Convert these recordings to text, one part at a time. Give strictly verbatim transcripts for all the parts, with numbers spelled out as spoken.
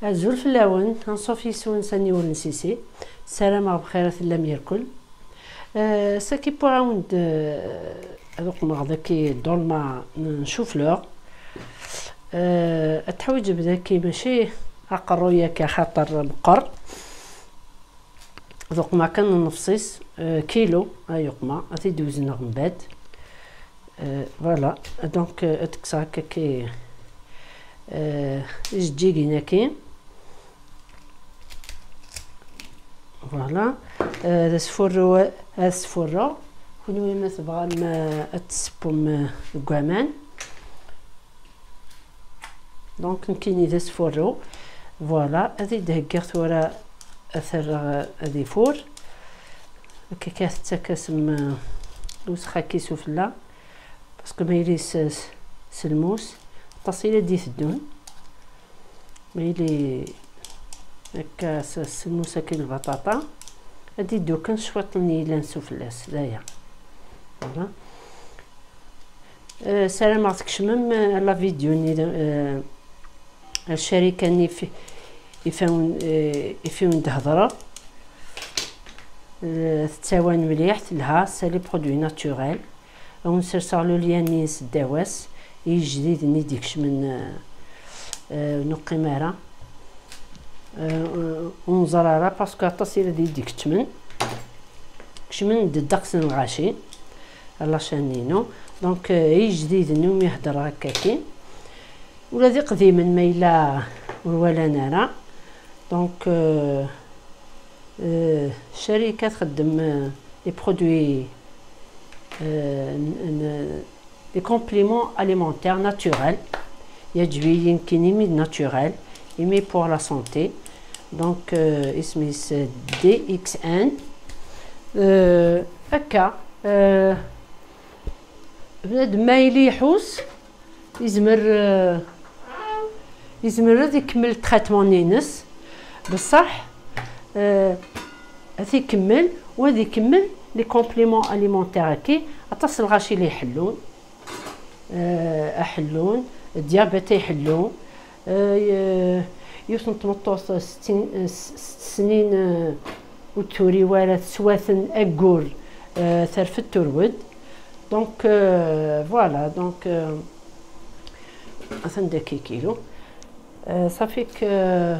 Azul fell-awen, anṣuf yes-wen s aniwel n Sisi. Ssarameɣ bxir a tellam yerkul. Eh, saki wwiɣ-awen-d, eh, ad uqmeɣ daki dolma n chou-fleur. Eh, ad teḥwiǧem daki mačči aqerruy-agi axaṭer meqqer. Ad uqmeɣ kan nnefs-is, eh, kilu, ay uqmeɣ, ad t-id-wezneɣ mbeɛd. Euh, voilà, donc, euh, ad kkseɣ akka ki, euh, ijeǧǧigen-agi. Voilà. Euh, ad asfurru-, ad asfurreɣ. Kunwi ma tebɣam, euh, ad tessewwem, euh, deg waman. Donc, nekkini d asfurru. Voilà, ad t-id-heggiɣ tura, ad t-rreɣ ad ifur. Akka kan tettak-as, mm, lwesxa-agi sufella. Parce que ma yili s, s, s lmus, aṭas i la d-iteddun. Ma yili akka s, s lmus akin lbaṭaṭa, ad d-iddu kan cwiṭ n yillan sufella-s, d aya. Voilà. Euh, ssarameɣ tkecmem, euh, la vidéo-nni, euh, ar ccarika-nni ifi-, ifawen, euh, ifiwen d-hedreɣ. Euh, tettawan mliḥ, telha, c'est les produits naturels. Ad wen-serseɣ le lien-nni s ddaw-as, i ijdiden i d-ikecmen, euh, euh, ur neqqim ara. Euh, ur neẓri ara, parce que aṭas i d-ikecmen. Kecmen-d ddeqs n lɣaci, la chaîne-inu. Donc, euh, ijdiden umi heddreɣ akkakin, ula d iqdimen ma yella ur walan ara. Donc, euh, euh, ccarika txeddem, euh, les produits, euh, n, n, les compléments alimentaires naturels. Yeɛǧeb-iyi nekkini imi d naturel, imi pour la santé. Donc, euh, isem-is D X N. Euh, akka, euh, bnadem ma yili iḥus, yezmer, euh, yezmer ad ikemmel traitement-ines, bṣaḥ, euh, ad ikemmel u ad ikemmel les compléments alimentaires-agi, aṭas n lɣaci la iḥellun. Euh, aḥellun, diabète iḥellu, euh, yiwet n tmeṭṭut, euh, settin, euh, s-, sett snin, euh, ur d-turiw ara, teswaten aggur, euh, terfed turwed. Donc, euh, voilà, donc, euh, atan daki kilu. Euh, ça fait que, euh,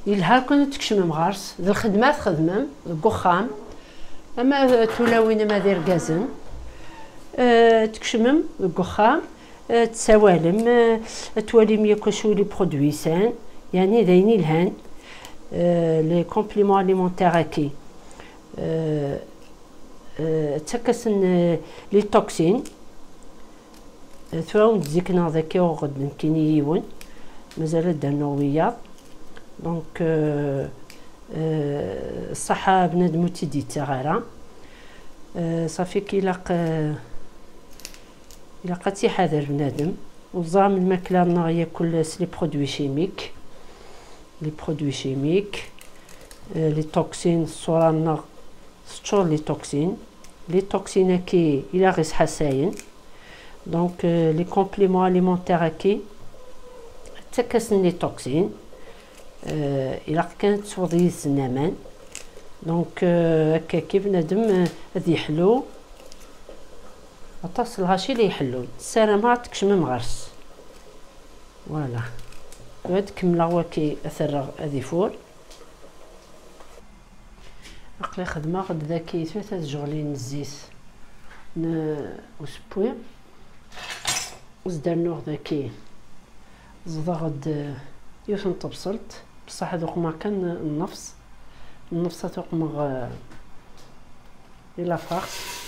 yelha kan ad tkecmem ɣer-s, d lxedma txedmem deg uxxam, ama d tulawin ama d irgazen. Euh, tkecmem deg uxxam, euh, tessawalem, euh, ad twalim yakk acu les produits sains, yeɛni d ayen yelhan, euh, les compléments alimentaires-agi. Euh, euh, ttakk-asen, euh, les toxines. Tura ur d-zikneɣ daki uɣed nekkini yiwen, mazal ad d-rnuɣ wiyaḍ. Donc, euh, euh, ṣṣaḥa bnadem ur tt-id-yettaɣ ara. Euh, ça fait que ilaq, euh, ilaq ad tt-iḥader bnadem. Ur ẓram lmakla-nneɣ yakk s les produits chimiques. Les produits chimiques, euh, les toxines, ṣṣura-nneɣ teččur les toxines. Les toxines-agi i la ɣ-isḥasayen. Donc, euh, les compléments alimentaires-agi, ttakk-asen les toxines. Euh, ilaq kan ad tesweḍ yid-sen aman. Donc, euh, akka-agi bnadem, euh, ad yeḥlu. Aṭas n lɣaci la iḥellun. Ssarameɣ ad tkecmem ɣer-s. Voilà. Ad kemmleɣ waki ad t-rreɣ ad ifur. Aql-i xedmeɣ-d daki tlata tjeɣlin n zzit n usewwi. Ad d-rnuɣ daki, ẓḍeɣ-d yiwet n tebṣelt, bṣaḥ ad uqmeɣ kan nnefṣ. Nnefṣ ad uqmeɣ, eh, di la farce.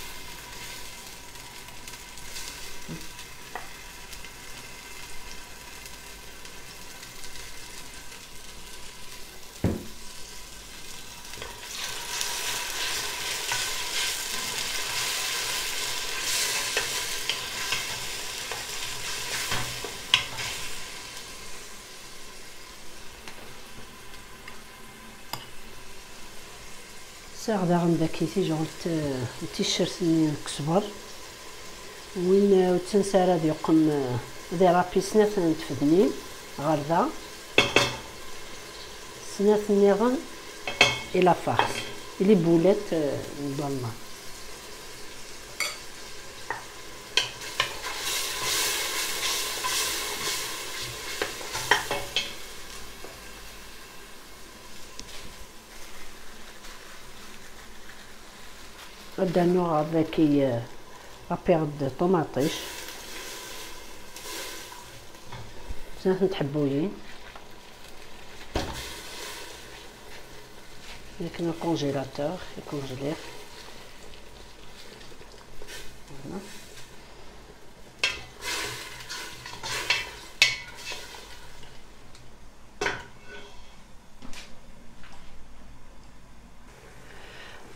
Sɛiɣ daɣen daki tijeɣelt, eh, n ticcert-nni n ksber. Win, eh, ur ttansa ara ad yuqem, eh, ad irapi snat n tfednin ɣer da. Snat nniḍen i la farce, i les boulettes, euh, n dolma. Ad d-rnuɣ daki, euh, la période de ṭumaṭic. Snat n tḥebbuyin. Nekk n congélateur, ikonjliɣ. Voilà.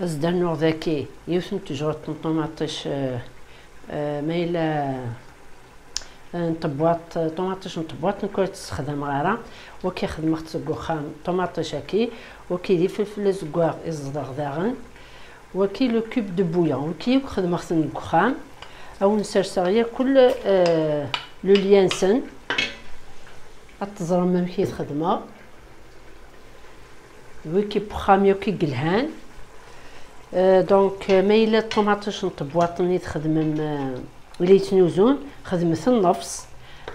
Ad s-d-rnuɣ daki yiwet n tejɣelt n ṭumaṭic, euh, euh, ma yella n tebwaṭ, ṭumaṭic n tebwaṭ, nekk ur tt-ssexdameɣ ara. Waki xedmeɣ-tt deg uxxam, ṭumaṭic-agi. Waki d ifelfel azeggaɣ i ẓḍeɣ daɣen. Waki le cube de bouillon, waki akk xedmeɣ-ten deg uxxam. Ad wen-serseɣ yakk, euh, le lien-nsen. Ad teẓrem amek i t-xedmeɣ. Wiki n uxxam yakk i yelhan. Euh, donc, euh, ma yella ṭumaṭic n tebwaṭ-nni txedmem, euh, li yettnuzun, xedmet nnefs.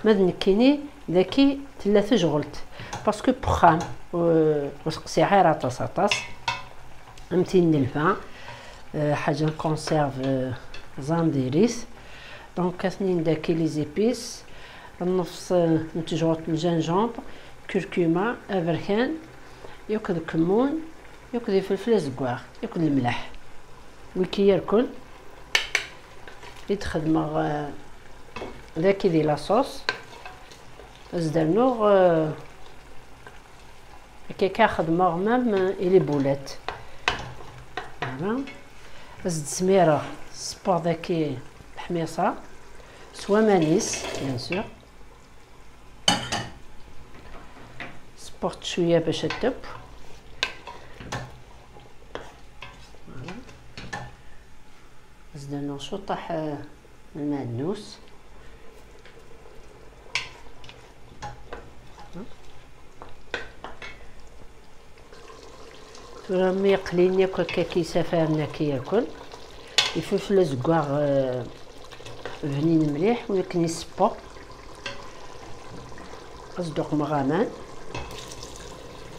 Ma d nekkini, daki tella tejɣelt. Parce que n uxxam, euh, ur teqsiɛ ara aṭas, aṭas. Am tin n lfa, euh, ḥaǧa n conserve, euh, ẓan diri-t. Donc, atnin daki les épices. Nnefs, euh, n tejɣelt n gingembre, curcuma, aberkan, yakk d kemmun, yakk d ifelfel azeggaɣ, yakk d lemleḥ. Wiki yerkul i d-xedmeɣ, euh, daki di la sauce. Ad s-d-rnuɣ, euh, akka, akka xedmeɣ même i les boulettes. Voilà. Ad s-d-smireɣ, ṣebbeɣ daki leḥmiṣa s waman-is, bien sûr. Ṣebbeɣ-tt cwiya bac ad teww. Voilà. Ad s-d-rnuɣ cuṭaḥ, euh, lmeɛdnus. Tura mi qlin yakk akka, ki safaren akka yakk. Ifelfel azeggaɣ, euh, bnin mliḥ, wi akken isebbeɣ. Ad s-d-uqmeɣ aman.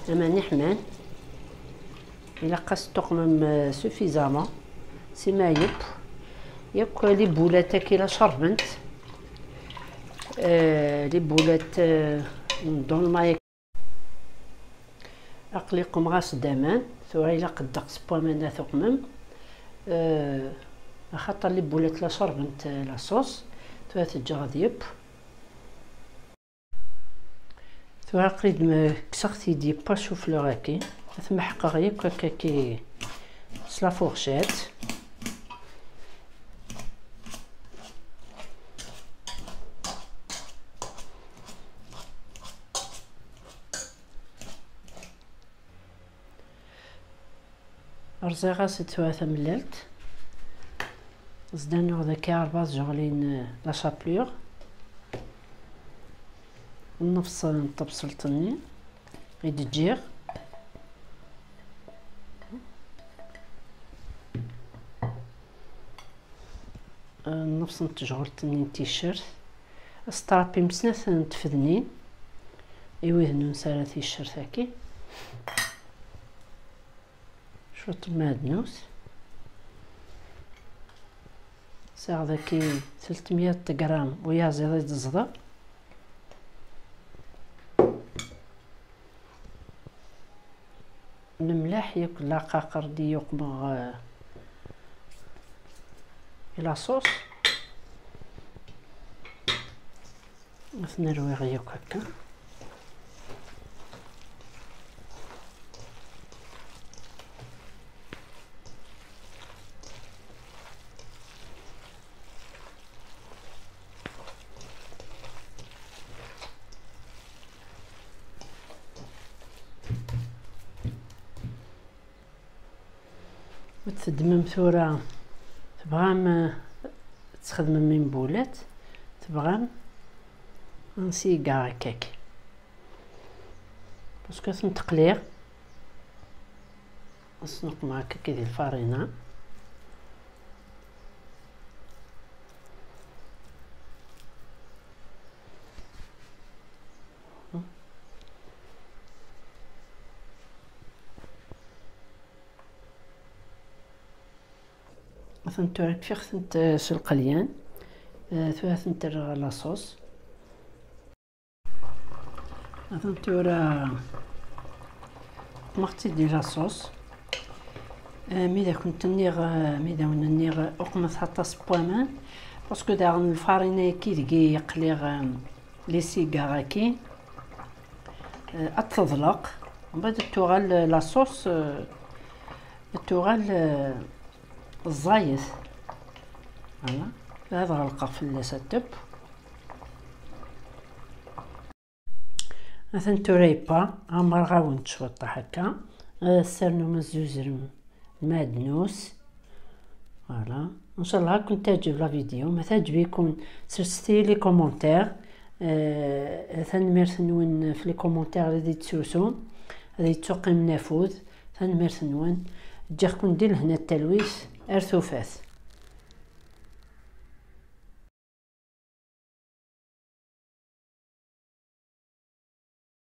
Aman iḥman. Ilaq ad s-tuqmem, euh, suffisamment. Si ma yeww. Yakk les boulettes-agi la cerbent. Euh, les boulettes, euh, n dolma. Aql-i qummeɣ-as-d aman. Tura ilaq ddeqs n waman ad tuqmem. Euh, axaṭer les boulettes la cerbent, euh, la sauce. Tura teǧǧa ad yeww. Tura aql-i d-, kkseɣ-t-id yewwa chou-fleur-agi. Ad t-meḥqeɣ yakk akka-ki s la fourchette. Rẓiɣ-as-d tura tamellalt. Zdaneɣ daki rebɛa tjeɣlin, euh, la chapelure. Nnefṣ n tebṣelt-nni i d-ǧǧiɣ. Nnefṣ n tejɣelt-nni n ticcert. Astrapim snat n tfednin i wid n unsara ticcert-agi. Cwiṭ n lmeɛdnus. Sɛiɣ daki telt mya gram uyaziḍ i d-ẓḍeɣ. Lemleḥ yakk laqaqer d-yuqmeɣ, eh, i la sauce. Ad ten-rwiɣ yakk akka. Ad teddmem tura, tebɣam, eh, ad txedmem une boulette, tebɣam ansi i yeqqar akkak. Parce que ad ten-teqliɣ, Ad snuqmeɣ akka di lfarina. Atan tura kfiɣ-tent, eh, s lqelyan. Eh, tura ad tent-rreɣ la sauce. Atan tura qmeɣ-tt-id di la sauce. Eh, mi d akent-nniɣ, eh, mi d awen-nniɣ, eh, ur qmeɣ aṭas n waman, parce que daɣen lfarina-agi deg-i yeqliɣ, eh, les cigares-agi, eh, ad teḍleq. Mbeɛd ad tuɣal, eh, la sauce, eh, ad tuɣal, eh, ẓẓayet. Voilà. Ad ɣelqeɣ fell-as atep. Atan tura yebba, ɛemreɣ-awen-d cwiṭ akka. Ad ternum ad tzuzrem lmeɛdnus. Voilà. Ncallah ad kent-teɛǧeb la vidéo. Ma teɛǧeb-iken, srset-iyi les commentaires. Eh, tanemmirt-nwen f les commentaires ad d-tettsusum, ad d-tettuqqimen afud. Tanemmirt-nwen. Ǧǧiɣ-ken di lehna d talwit. Ar tufat.